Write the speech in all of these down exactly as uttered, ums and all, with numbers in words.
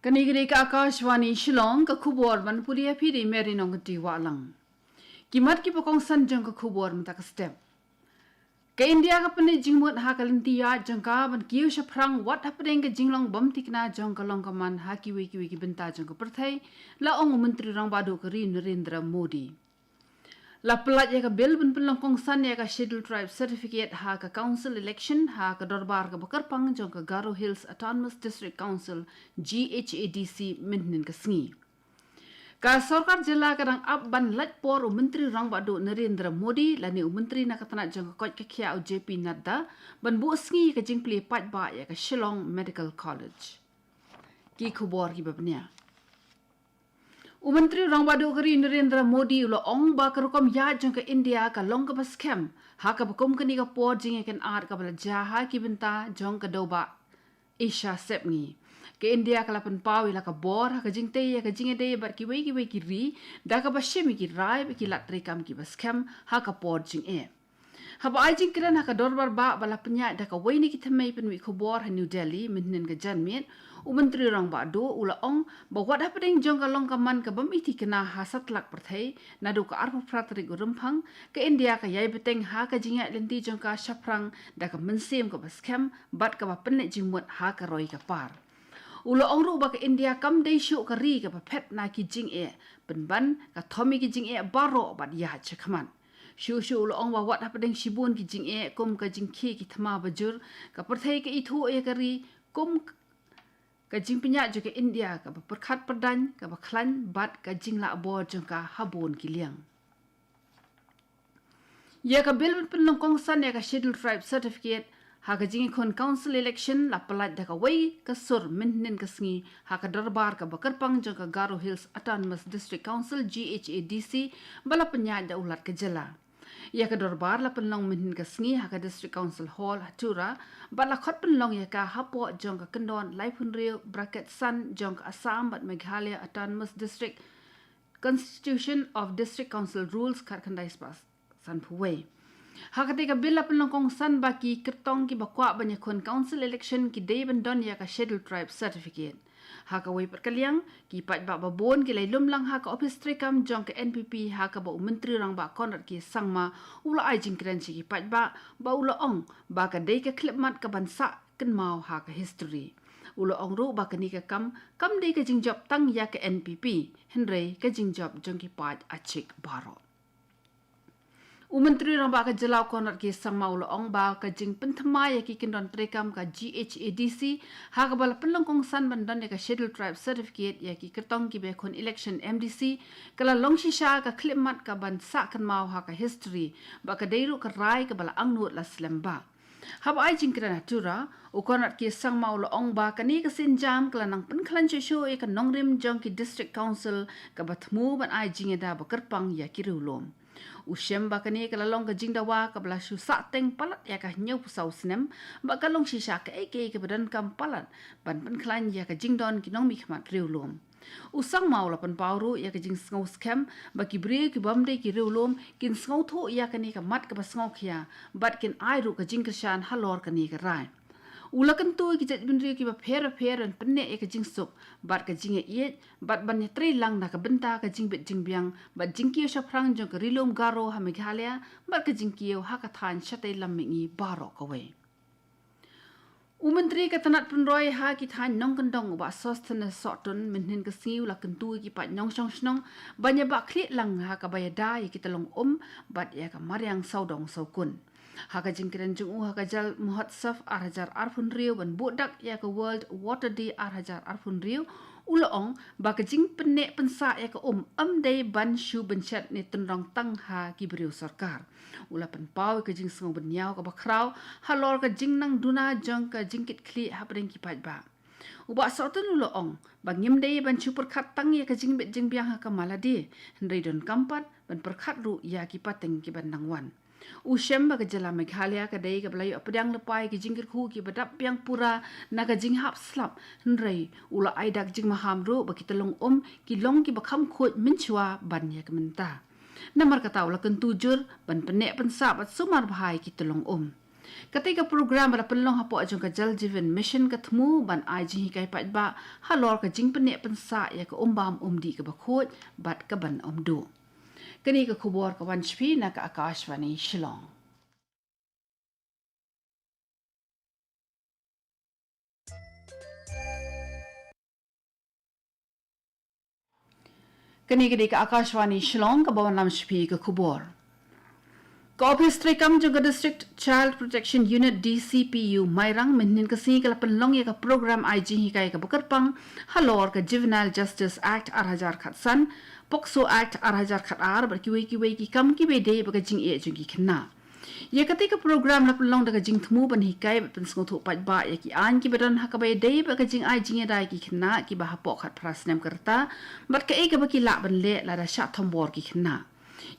Kane ka dei ka Akashvani Shillong, ka khubor ban pule ïa phi da i Mary Nongkynrih Wahlang. Ki mat kiba kongsan jong ka khubor mynta ka step. Ka India ka pynleit jingmut ha ka lynti ïaid jong ka ban kiew shaphrang wat hapdeng ka jinglong bym thikna jong ka long ka man ha kiwei kiwei ki bynta jong ka pyrthei, la ong u Myntri Rangbah Duh ka ri Narendra Modi. La pyllait ïa ka bill ban pynlong kongsan ïa ka Scheduled Tribe Certificate ha ka Council election ha ka dorbar kaba kyrpang jong ka Garo Hills Autonomous District Council, G H A D C, mynhynnin ka sngi. Ka sorkar jylla ka dang ap ban lait por u Myntri Rangbah Duh Narendra Modi lane u Myntri na ka tnat jong ka koit ka khiah u J P Nadda ban buh sngi ïa ka jingplie paidbah ïa ka Shillong Medical College. Ki khubor kiba bniah. U Myntri Rangbah Duh ka ri Narendra Modi u la ong ba ka rukom ïaid jong ka India ka long kaba skhem ha kaba kum kane ka por jingïakynad kaba la jia ha ki bynta jong ka dewbah Asia sepngi. Ka India ka la pynpaw ïa la ka bor ha ka jingtei ïa ka jingïadei bad kiwei kiwei ki ri da kaba shim ïa ki rai bad ki lad treikam kiba skhem ha ka por jingeh. Haba ai jingkren ha ka dorbar bah ba la pynïaid da kawei na ki thymmei pynmih khubor ha New Delhi mynhynnin ka janmiet, u Myntri Rangbah Duh u la ong ba wat hapdeng jong ka long ka man ka bym ïa thikna ha satlak pyrthei, naduh ka arphew phra tarik u Rymphang, ka India ka ïai bteng ha ka jingïaid lynti jong ka shaphrang da ka mynsiem kaba skhem bad kaba pynleit jingmut ha ka roi ka par. U la ong ruh ba ka India kam dei shuh ka ri kaba phet na ki jingeh, pynban ka thom ïa ki jingeh baroh bad ïaid shakhmat. Shuh shuh u la ong ba wat hapdeng shibun ki jingeh kum ka jingkhie ki thma bajur, ka pyrthei ka ithuh ïa ka ri kum ka jingpynïaid jong ka India kaba pyrkhat pyrdaiñ, kaba khlaiñ bad ka jinglah bor jong ka ha bun ki liang. Ïa ka bill ban pynlong kongsan ïa ka Scheduled Tribe Certificate ha ka jingïakhun Council election la pyllait da kawei ka sur mynhynnin ka sngi ha ka dorbar kaba kyrpang jong ka Garo Hills Autonomous District Council, G H A D C, ba la pynïaid da u Lat ka jylla. Ïa ka dorbar la pynlong mynhynnin ka sngi ha ka District Council Hall ha Tura, bad la khot pynlong ïa ka hapoh jong ka kyndon laiphew hynriew bracket san jong ka Assam bad Meghalaya Autonomous District Constitution of District Council Rules khatkhyndai spah sanphew wei. Ha katei ka bill la pynlong kongsan ba ki kyrtong kiba kwah ban ïakhun Council election ki dei ban don ïa ka Scheduled Tribe Certificate. Ha kawei pat ka liang, ki paidbah babun ki la ïalum lang ha ka ophis treikam jong ka N P P ha kaba u Myntri Rangbah Conrad K Sangma u la ai jingkren sha ki paidbah ba u la ong ba ka dei ka khyllipmat kaban sah kynmaw ha ka history. U la ong ruh ba kane ka kam kam dei ka jingjop tang ïa ka N P P, hynrei ka jingjop jong ki paid Achik baroh. U Myntri Rangbah ka jylla u Conrad K Sangma u la ong ba ka jingpynthymmai ïa ki kyndon treikam ka G H A D C ha kaba la pynlong kongsan ban don ïa ka Scheduled Tribe Certificate ïa ki kyrtong kiba ïakhun election M D C ka la long shisha ka khyllipmat kaban sah kynmaw ha ka history, ba ka dei ruh ka rai kaba la angnud la slem bha. Haba ai jingkren ha Tura, u Conrad K Sangma u la ong ba kane ka sienjam ka la nang pynkhlaiñ shuh shuh ïa ka nongrim jong ki District Council kaba thmu ban ai jingïada ba kyrpang ïa ki riewlum. U shem ba kane ka la long ka jingdawa kaba la shu sahteng palat ïa ka hynñiewphew saw snem, bad ka long shisha kaei kaei kaba donkam palat ban pynkhlaiñ ïa ka jingdon ki nongmihkhmat riewlum. U Sangma u la pynpaw ruh ïa ka jingsngew skhem ba ki briew ki bym dei ki riewlum kin sngewthuh ïa kane ka mat kaba sngewkhia, bad kin ai ruh ka jingkyrshan halor kane ka rai. U la kyntu ïa ki jaitbynriew kiba pher bapher ban pynneh ïa ka jingsuk bad ka jingïaieit, bad ban ïatrei lang na ka bynta ka jingbit jingbiang bad jingkiew shaphrang jong ka Ri Lum Garo ha Meghalaya bad ka jingkiew ha ka thaiñ shatei lam mihngi baroh kawei. U Myntri ka tnat pynroi ha ki thaiñ nongkyndong, u Bah Sosthenes Sohtun, mynhynnin ka sngi u la kyntu ïa ki paid nongshong shnong ban ïabahkhlieh lang ha kaba ïada ïa ki tyllong um bad ïa ka mariang sawdong sawkun. Ha ka jingkren jong u ha ka Jal Mahotsav ar hajar arphew hynriew ban buh dak ïa ka World Water Day ar hajar arphew hynriew, u la ong ba ka jingpynneh pynsah ïa ka um ym dei ban shu bynshet ne tynrong tang ha ki briew sorkar. U la pynpaw ïa ka jingsngew bynñiaw kaba khraw halor ka jingnang duna jong ka jingkitkhlieh hapdeng ki paidbah. U Bah Sohtun u la ong ba ngim dei ban shu pyrkhat tang ïa ka jingbit jingbiang ha ka malade, hynrei donkam pat ban pyrkhat ruh ïa ki pateng kiban nang wan. U shem ba ka jylla Meghalaya ka dei kaba la ïoh pdiang lypa ïa ki jingkyrkhu kiba dap biang pura na ka jinghap slap, hynrei u la ai dak jingmaham ruh ba ki tyllong um ki long kiba kham khuid mynshuwa ban ïa ka mynta. Namar kata u la kyntu jur ban pynneh pynsah bad sumar bha ïa ki tyllong um. Katei ka program ba la pynlong hapoh jong ka Jal Jeevan Mission ka thmu ban ai jinghikai paidbah halor ka jingpynneh pynsah ïa ka umbam umdih kaba khuid bad kaban ym duh. Kane ka khubor ka wan sha phi na ka Akashvani Shillong. Kane ka dei ka Akashvani Shillong kaba wanlam sha phi ka khubor. Ka Office Treikam jong ka District Child Protection Unit, D C P U, Mairang, mynhynnin ka sngi ka la pynlong ïa ka program ai jinghikai kaba kyrpang halor ka Juvenile Justice Act ar hajar khatsan, POCSO Act ar hajar khatar bad kiwei kiwei ki kam kiba ïadei bad ka jingeh jong ki khynnah. Ïa katei ka program la pynlong da ka jingthmu ban hikai bad pynsngewthuh paidbah ïa ki aiñ kiba don ha kaba ïadei bad ka jingai jingïada ïa ki khynnah kiba hapoh khatphra snem ka rta bad kaei kaba ki lah ban leh lada shah thombor ki khynnah.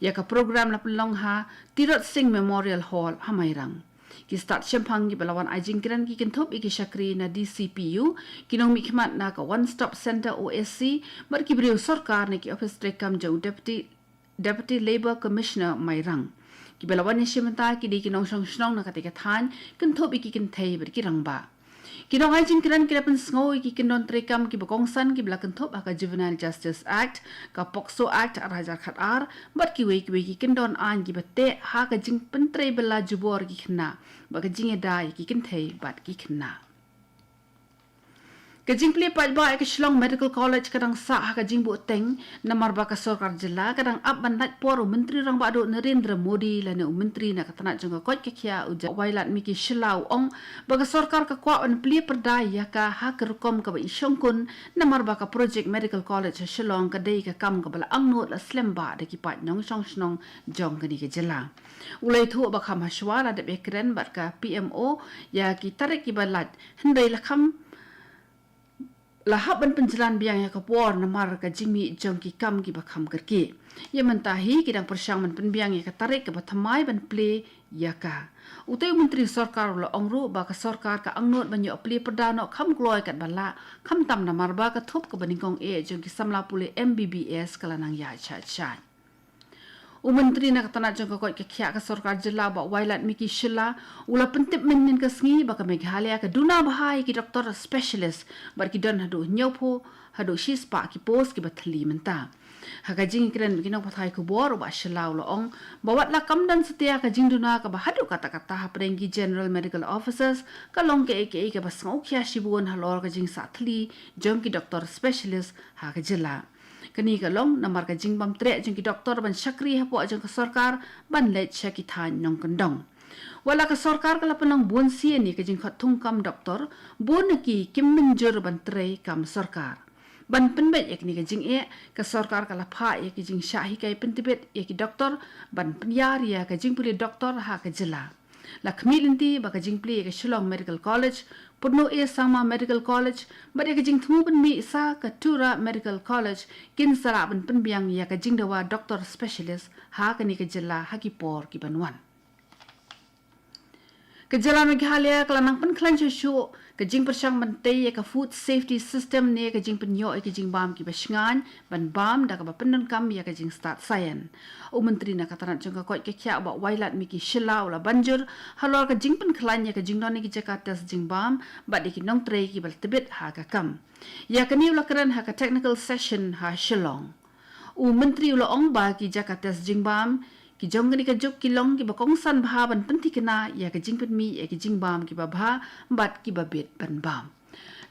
Ïa ka program la pynlong ha Tirot Singh Memorial Hall ha Mairang. Ki stad shemphang kiba la wan ai jingkren ki kynthup ïa ki shakri na D C P U, ki nongmihkhmat na ka One Stop Centre, O S C, bad ki briew sorkar na ki office treikam jong u Deputy Deputy Labour Commissioner Mairang. Kiba la wan ïashim bynta ki dei ki nongshong shnong na katei ka thaiñ, kynthup ïa ki kynthei bad ki rangbah. Ki nongai jingkren ki la pynsngew ïa ki kyndon treikam kiba kongsan kiba la kynthup ha ka Juvenile Justice Act, ka POCSO Act ar hajar khatar, bad kiwei kiwei ki kyndon aiñ kiba teh ha ka jingpyntrei bylla jubor ki khynnah, bad ka jingïada ïa ki kynthei bad ki khynnah. Ka jingplie paidbah ïa ka Shillong Medical College ka dang sah ha ka jingbuhteng, namar ba ka sorkar jylla ka dang ap ban lait por u Myntri Rangbah Duh Narendra Modi lane u Myntri na ka tnat jong ka koit ka khiah u Wailadmiki Shylla u ong ba ka sorkar ka kwah ban plie pyrda ïa ka ha ka rukom kaba i shongkun, namar ba ka project Medical College ha Shillong ka dei ka kam kaba la angnud la slem bha da ki paid nongshong shnong jong kane ka jylla. U la ïathuh ba kham hashwa la dep ïakren bad ka P M O ïa ki tarik kiba lait, hynrei la kham la hap ban pynjlan biang ïa ka por namar ka jingmih jong ki kam kiba kham kyrkieh. Ïa mynta hi ki dang pyrshang ban pynbiang ïa ka tarik kaba thymmai ban plie ïa ka. Utei u Myntri Sorkar u la ong ruh ba ka sorkar ka angnud ban ïoh plie pyrda noh kham kloi katba lah, khamtam namar ba ka thup kaba nyngkong eh jong ki samla pule M B B S ka la nang ïaid shaid shaid. U Myntri na ka tnat jong ka koit ka khiah ka sorkar jylla, Bah Wailadmiki Shylla, u la pyntip mynhynnin ka sngi ba ka Meghalaya ka duna bha ïa ki doktor specialist, bad ki don haduh hynñiewphew haduh shispah ki post kiba thylli mynta. Ha ka jingïakren bad ki nongpathai khubor, u Bah Shylla u la ong ba wat la kam don satia ka jingduna kaba haduh katta katta hapdeng ki General Medical Officers, ka long kaei kaei kaba sngewkhia shibun halor ka jingsah thylli jong ki doktor specialist ha ka jylla. Kane ka long namar ka jingbam treh jong ki doktor ban shakri hapoh jong ka sorkar ban leit sha ki thaiñ nongkyndong. Wat la ka sorkar ka la pynlong bun sien ïa ka jingkhot thungkam doktor, bun na ki kim mynjur ban trei kam sorkar. Ban pynbeit ïa kane ka jingeh, ka sorkar ka la phah ïa ki jingshah hikai pyntbit ïa ki doktor ban pynïar ïa ka jingpule doktor ha ka jylla. La khmih lynti ba ka jingplie ïa ka Shillong Medical College, Pudno A Sangma Medical College, bad ïa ka jingthmu ban mih sa ka Tura Medical College, kin sa lah ban pynbiang ïa ka jingdawa doktor specialist ha kane ka jylla ha ki por kiban wan. Ka jylla Meghalaya ka la nang pynkhlaiñ shuh shuh ka jingpyrshang ban tei ïa ka food safety system ne ka jingpynïoh ïa ka jingbam kiba shngaiñ, ban bam da kaba pyndonkam ïa ka jingstad saian. U Myntri na ka tnat jong ka koit ka khiah, Bah Wailadmiki Shylla, u la ban jur halor ka jingpynkhlaiñ ïa ka jingdon ïa ki jaka test jingbam bad ïa ki nongtrei kiba la tbit ha ka kam. Ïa kane u la kren ha ka technical session ha Shillong. U Myntri u la ong ba ki jaka test jingbam ki jong kane ka juk ki long kiba kongsan bha ban pynthikna ïa ka jingpynmih ïa ki jingbam kiba bha bad kiba bit ban bam.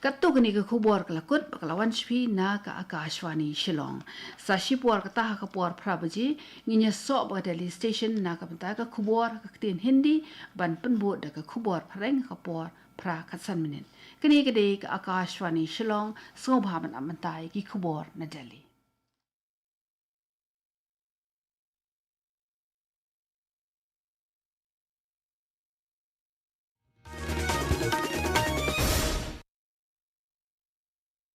Katto kane ka khubor ka la kut bad ka la wan sha phi na ka Akashvani Shillong. Sa shipor kata ha ka por phra baje ngin ïasoh bad ka Delhi Station na ka bynta ka khubor ha ka ktien Hindi, ban pynbud da ka khubor phareng ha ka por phra khatsan minit. Kane ka dei ka Akashvani Shillong, sngewbha ban ap mynta ïa ki khubor na Delhi.